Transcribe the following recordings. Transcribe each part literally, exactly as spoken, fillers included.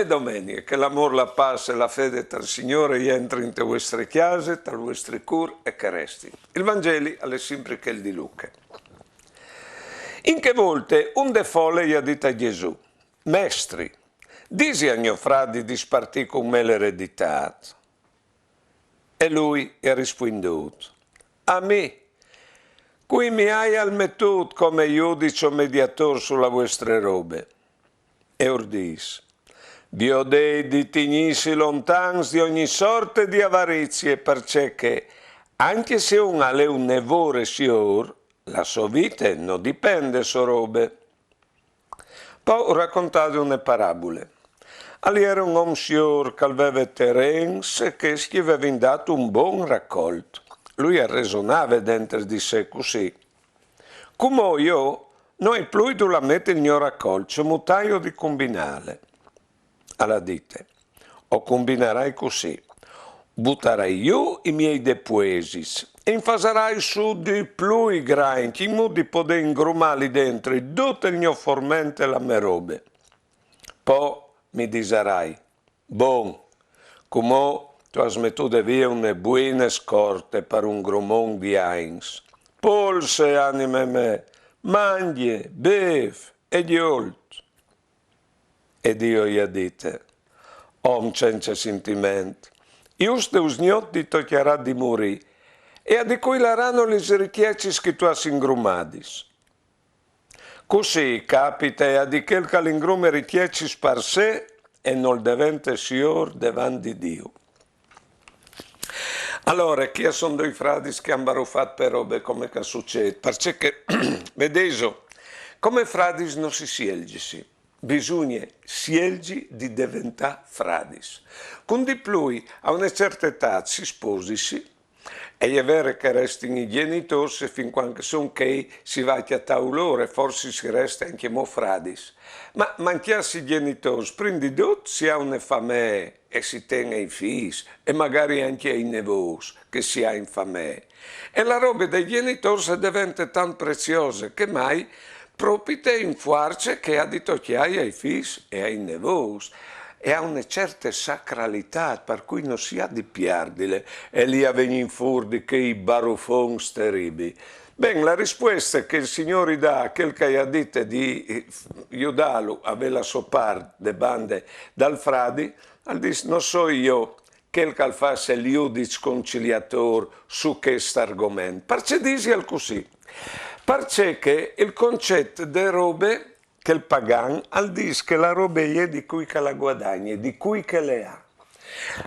Domenie, che l'amôr, la pâs e la fede tal Signôr e jentri inte vuestre cjase, tal vuestri cûr e che resti. Il Vangeli al è simpri chel di Luche. In chê volte un de fole i à dit a Jesù: «Mestri, disi a gno fradi di spartî cun me la ereditât.» E lui i à rispuindût: «A mi, cui mi aial metût come judiç o mediatôr su la vuestre robe?» E ur dîs: «Viodêt di tignîsi lontans di ogni sorte di avarizie, parcè che, ancje se un al è une vore siôr, la sô vite no dipent de sô robe.» Po ur à contade une parabule. Al jere un om siôr che al veve terens e chescj i vevin dât un bon racolt. Lui al resonave dentri di se cussì: «Cumò jo no ai plui dulà meti il gno racolt, cemût aio di cumbinâle?» Al à dite: «O cumbinarai cussì: butarai jù i miei depuesis e in fasarai sù di plui grancj, in mût di podê ingrumâ li dentri dut il gno forment e la mê robe. Po mi disarai: bon, cumò tu âs metude vie une buine scorte par un grumon di agns. Polse, anime mê, mangje, bêf e gjolt.» E Diu i à dite: «Om cence sintiment, juste usgnot ti tocjarà di murî, e a di cui larano lis ricjecis che tu âs ingrumadis?» Cussì capite a di chel che al ingrume ricjecis par se e nol devente siôr devant di Diu. Alore, chi a son doi fradis che a àn barufât pe robe come che al sucêt, parcè che, vedêso, come fradis no si sielzisi, bisugne sielzi di deventâ fradis. Cun di plui, a une certe etât si sposisi, e je vere che a restin i gjenitôrs e fin cuant che a son chei si va a cjatâ lôr e forsit si reste ancjemò fradis. Ma mancjâsi i gjenitôrs, prin di dut si à une famee e si ten ai fîs e magari ancje ai nevôts che si à in famee. E la robe dai gjenitôrs e devente tant preziose che mai, propite in fuarce che a à di tocjâi ai fîs e ai nevôts, e à une certe sacralitât, par cui no si à di piardile, e li a vegnin fûr di chei barufons teribii. Ben, la rispueste che il Signôr i dà a chel che i à dite di, eh, judâlu a vê la sô part de bande dal fradi, al dîs: «No soi jo chel che al fâs il judiç conciliatôr su chest argoment.» Parcè disial cussì? Parcè che il concet de robe, chel pagan, al dîs che la robe e je di cui che la guadagne, di cui che le à.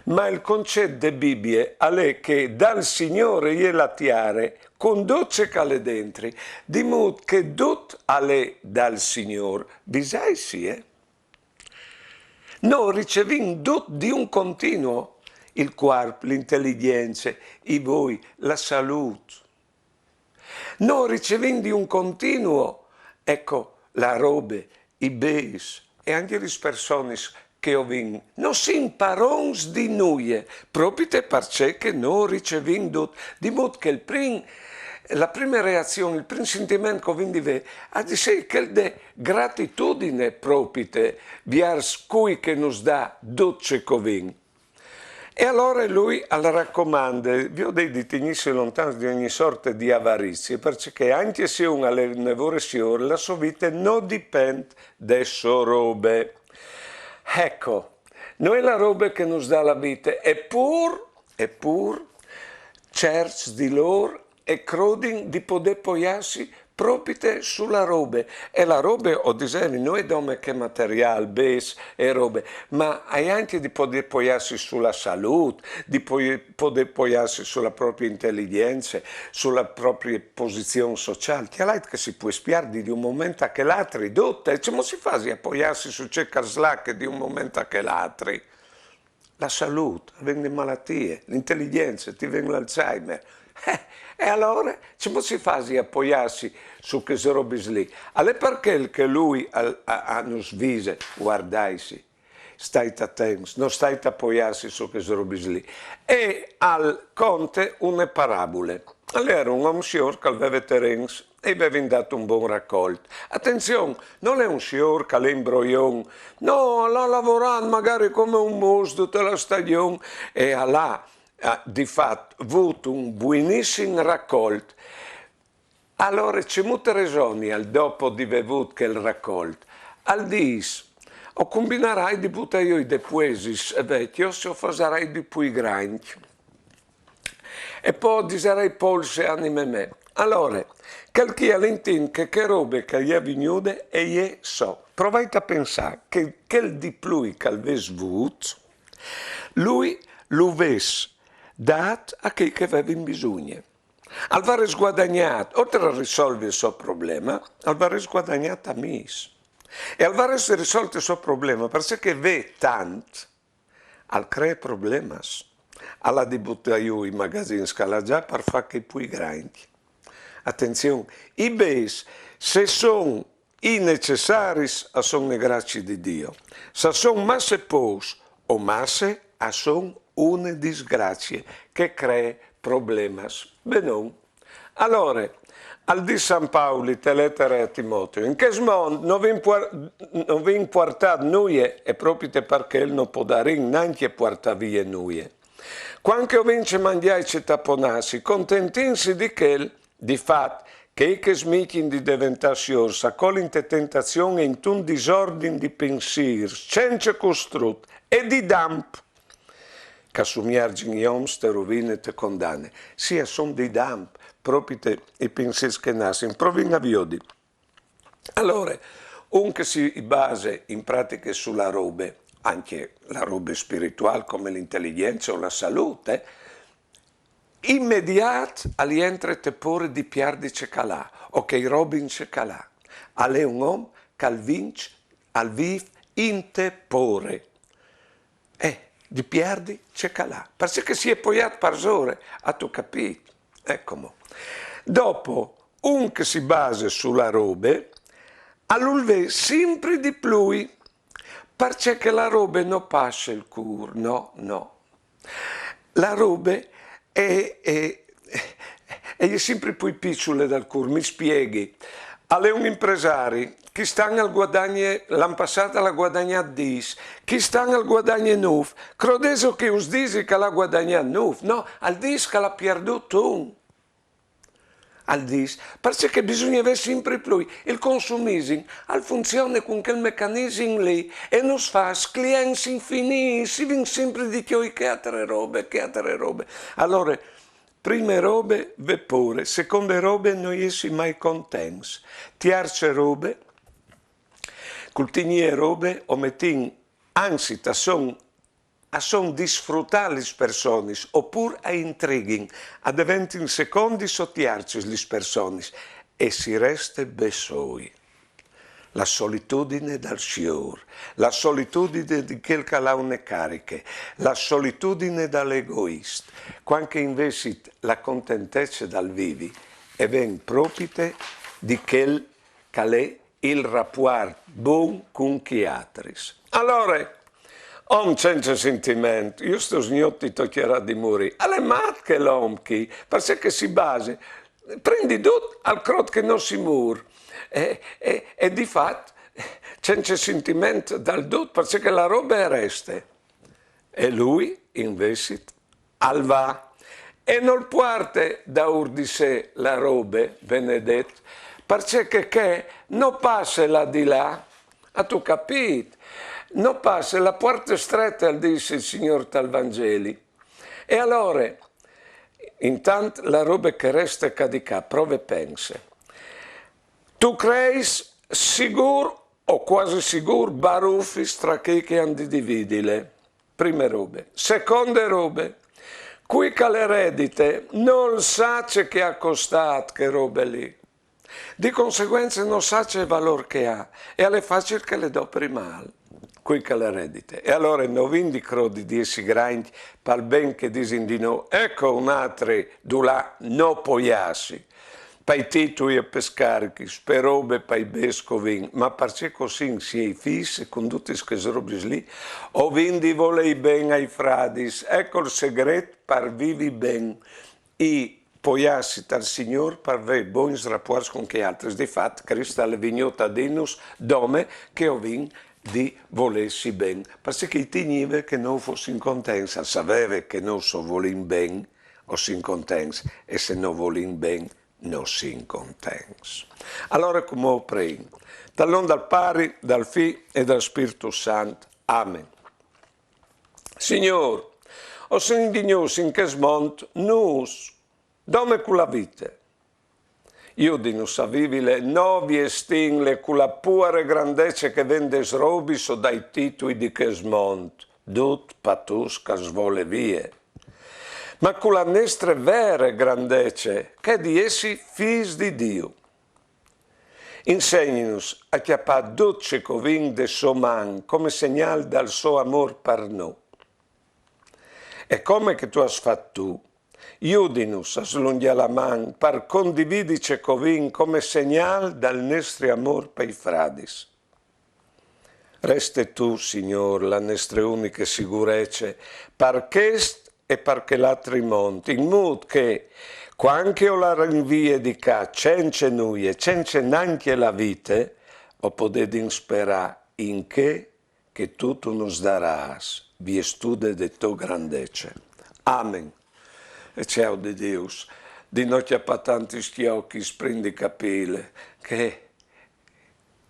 Ma il concet de Bibie al è che dal Signôr e je la tiare, cun dut ce che al è dentri, di mût che dut al è dal Signôr. Visaitsi, eh? Nô ricevìn dut di un continuo, il cuarp, la inteligjence, i voi, la salût. Nô ricevìn di un continuo, eco, la robe, i bêçs e ancje lis personis che o vin. No sin parons di nuie, propite parcè che nô ricevìn dut, di mût che il prin, la prime reazion, il prin sintiment che o vin di vê, al à di sei chel de gratitudine propite viers cui che nus dà dut ce che o vin. E alore lui al racomande: «Viodêt di tignîsi lontans di ogni sorte di avarizie, parcè che ancje se un al è une vore siôr, la sô vite no dipent de sô robe.» Eco, no je la robe che nus dà la vite, e pûr, e pûr, cierts di lôr e crodin di podê poiâsi propite su la robe. E la robe, o disevi, no je dome chê materiâl, bêçs e robe, ma e je ancje di podê poiâsi su la salût, di poi-, podê poiâsi su la proprie inteligjence, su la proprie posizion sociâl. Cjalait che si pues pierdi di un moment a chel altri, dut, e cemût si fasi a poiâsi su ce che al slache di un moment a chel altri? La salût, a ven di malatie, la inteligjence, ti ven l'Alzheimer. Eh, e alore, cemût si fasi a poiâsi su chês robis li? Al è par chel che lui al, a, a nus vise: guardaitsi, stait atents, no stait a poiâsi su chês robis li. E al conte une parabule. Al jere un om siôr che al veve terens e i vevin dât un bon racolt. Atenzion, nol è un siôr che al è imbroion, no, al à lavorât magari come un mus dute la stagjon e al à, eh, di fat, vût un buinissim racolt. Alore, cemût resonial dopo di vê vût chel racolt? Al dîs: «O combinarai di butâ jù i depuesis vecjos e o fasarai di plui grancj. E po o disarai: polse, anime mê.» Alore, chel chi al intint che chê robe che e je vignude e je sô. Provait a pensâ che chel di plui che al ves vût, lui lu ves dât a chei che a vevin bisugne. Al varès guadagnât, oltri a risolvi il so probleme, al varès guadagnât amîs. E al varès risolt il so probleme, parcè che vê tant al cree problemis. Al à di butâ jù i magazins che al à za par fâ chei plui grancj. Atenzion, i bêçs, se a son i necessaris, a son une gracie di Diu. Se a son masse pôcs o masse, a son une disgracie che e cree problemis. Benon. Alore, al dîs San Pauli te letere a Timoteo: «In chest mont no vin puar-, no vin puartât nuie e propite par chel no podarìn nancje puartâ vie nuie. Cuant che o vin ce mangjâ e ce taponâsi, contentìnsi di chel. Di fat, chei che a smicjin di deventâ siôrs a colin te tentazion e intun disordin di pinsîrs cence custrut e di damp, che a sumiargjin i oms te rovine e te condane.» Sì, a son di damp, propite i pinsîrs che a nassin. Provìn a viodi. Alore, un che si base in pratiche su la robe, ancje la robe spirituâl come la inteligjence o la salute, eh, imediât al jentre te pôre di piardi ce che al à, o che i robin ce che al à. Al è un om che al vîf, al vîf inte pôre. Eh, di piardi ce che al à. Parcè che si è poiât parsore, âstu capît? Eco mo. Dopo, un che si base su la robe, al vûl vê simpri di plui, parcè che la robe no passe il cûr, no, no. La robe e, e, e je simpri plui piçule dal cûr, mi spieghi. Al è un impresari, chest an al guadagne, l'an passât al à guadagnât dîs, chest an al guadagne nûf. Crodêso che us disi che al à guadagnât nûf? No, al dîs che al à pierdût un. Al dîs, parcè che bisugne vê simpri plui. Il consumisim al funzione cun chel mecanisim li e nus fâs clients infinîts, i vin simpri di cjoli chê altre robe, chê altre robe. Alore, prime robe, vê pôre, seconde robe, no jessi mai contents. Tierce robe, cul tignî robe o metìn, anzit, a son a son disfrutâ lis personis, opûr a intrighin, a deventin secondis o tiercis lis personis, e si reste bessôi. La solitudine dal siôr, la solitudine di chel che al à une cariche, la solitudine dal egoist, cuant che invezit la contentece dal vivi e ven propite di chel che al è il rapuart bon cun chei altris. Alore, om cence sintiment, just usgnot i tocjarà di murî. Al è mat chel om chi, parcè che si base, prin di dut, al crôt che no si mûr. E, e, e di fat, cence sintiment dal dut, parcè che la robe e reste. E lui, invezit, al va. E nol puarte daûr di se la robe, benedet, parcè che chê no passe là di là. Âstu capît? No passe, la puarte strete, al dîs il Signôr tal Vangeli. E alore, intant la robe che e reste ca di ca, prove e pense. Tu creis sigûr o cuasi sigûr barufis tra chei che a àn di dividile. Prime robe. Seconde robe, cui che al eredite nol sa ce che e à costât chê robe li. Di conseguence no sa ce valôr che e à e al è facil che le dopri mâl, cui che al eredite. E alore no vin di crodi di jessi grancj pal ben che a disin di nô, eco un altri dulà no poiâsi. Pai titui e pes carichis, pe robe, pai bêçs che o vin, ma parcè che o sin siei fîs e cun dutis chês robis li, o vin di volei ben ai fradis. Eco il segret par vivi ben. I poiâsi tal Signôr par vê bogns rapuarts cun chei altris. Di fat, Crist al è vignût a dînus dome che o vin di volêsi ben, parcè che i tignive che nô o fossin contents, al saveve che nô, se o volìn ben, o sin contents, e se no volìn ben, no sin contents. Alore cumò o preìn. Tal non dal Pari, dal Fi e dal Spirtu Sant. Amen. Signôr, o sin dignûts in chest mont nûfs, dome cu la vite. Judinus a vivile no viestìnle cu la puare grandece che ven des robis o dai titui di chest mont, dut patûs ch'al svole vie, ma cu la nestre vere grandece, chê di jessi fîs di Diu. Insegnìnus a cjapâ dut ce che o vin de sô man come segnâl dal so amôr par nô. E come che tu âs fat tu, judinus a slungjâ la man par condividi ce che o vin come segnâl dal nestri amôr pai fradis. Reste tu, Signôr, la nestre uniche sigurece par chest e par chel altri mont, in mût che, cuant che o larin vie di ca cence nuie, cence nancje la vite, o podedin sperâ in chê che tu tu nus darâs, viestude de tô grandece. Amen. E cjau di Dius, di no cjapâ tantis cjochis prin di capîle, che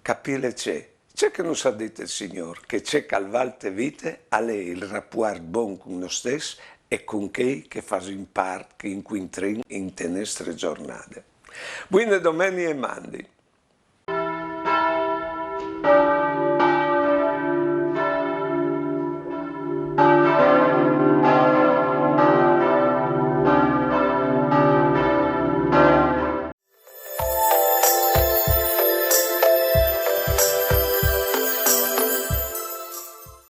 capîle ce? Ce che nus à dit il Signôr, che ce ch'al vâl te vite al è il rapuart bon cun nô stes e cun chei che fasin part, che o incuintrin inte nestre zornade. Buine domenie e mandi.